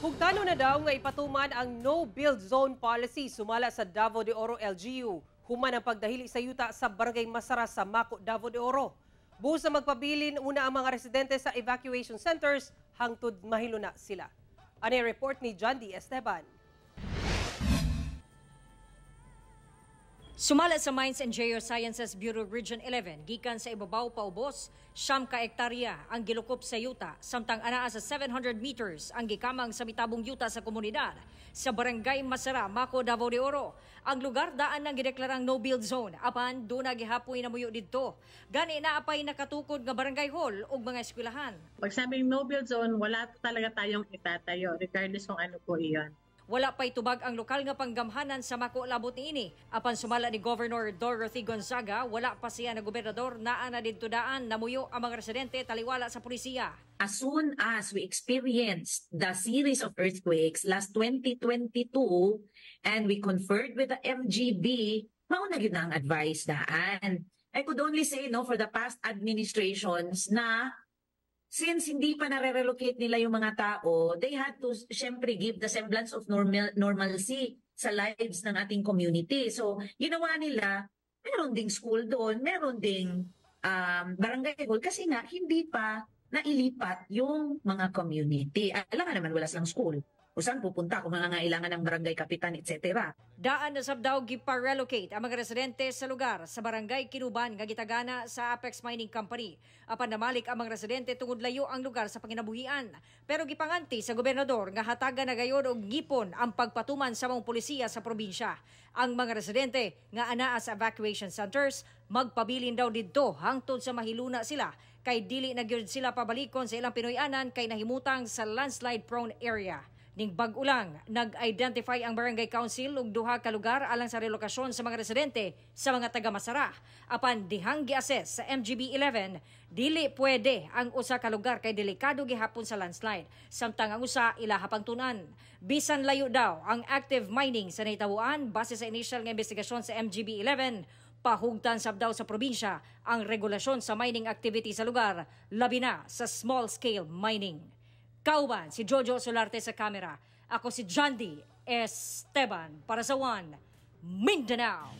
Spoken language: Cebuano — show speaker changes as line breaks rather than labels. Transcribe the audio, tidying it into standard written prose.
Hugtano na daw nga ipatuman ang no-build zone policy sumala sa Davao de Oro LGU human ang pagdahili sa yuta sa Barangay Masara sa Maco, Davao de Oro. Busa magpabilin una ang mga residente sa evacuation centers hangtod mahiluna sila. Ani report ni John D. Esteban.
Sumala sa Mines and Geosciences Bureau Region 11, gikan sa ibabaw paubos, 9 ka ektarya ang gilukop sa yuta, samtang anaa sa 700 meters ang gikamang sa mitabong yuta sa komunidad sa Barangay Masara, Maco, Davao de Oro. Ang lugar daan nang gideklarang no-build zone, apan duna gihapoy namuyo didto. Gani naa pay nakatukod nga barangay hall ug mga eskwelahan.
Pag sabing no-build zone, wala talaga tayong itatayo, regardless kung ano po iyon.
Wala pa'y tubag ang lokal nga panggamhanan sa Maco labot niini. Apan sumala ni Governor Dorothy Gonzaga, wala pa siya na gobernador, naa na didto daan namuyo ang mga residente taliwala sa polisiya.
As soon as we experienced the series of earthquakes last 2022 and we conferred with the MGB, mao na gyud na ang advice daan. I could only say, no, for the past administrations na since hindi pa nare-relocate nila yung mga tao, they had to syempre give the semblance of normalcy sa lives ng ating community. So, ginawa nila, meron ding school doon, meron ding barangay hall kasi nga hindi pa nailipat yung mga community. Alam nga naman, wala silang school. O saan pupunta kung mangangailangan ng barangay kapitan, etc.
Daan na sab daw gipa-relocate ang mga residente sa lugar sa Barangay Kinuban nga gitagana sa Apex Mining Company. Apan namalik ang mga residente tungod layo ang lugar sa panginabuhian. Pero gipanganti sa gobernador nga hatagan na gayod og ngipon ang pagpatuman sa mga polisiya sa probinsya. Ang mga residente nga anaa sa evacuation centers magpabilin daw didto hangtod sa mahiluna sila kay dili na gyud sila pabalikon sa ilang Pinoy-anan kay nahimutang sa landslide prone area. Ning bag-o lang, nag-identify ang Barangay Council og duha ka lugar alang sa relokasyon sa mga residente sa mga taga Masara. Apan dihang gi-assess sa MGB 11, dili pwede ang usa ka lugar kay delikado gihapon sa landslide. Samtang ang usa ilaha pang tun-an. Bisan layo daw ang active mining sa nahitabuan, base sa initial nga investigasyon sa MGB 11, pahugtan sab daw sa probinsya ang regulasyon sa mining activity sa lugar, labi na sa small scale mining. Kauban si Jojo Solarte sa kamera. Ako si John D. Esteban para sa One Mindanao.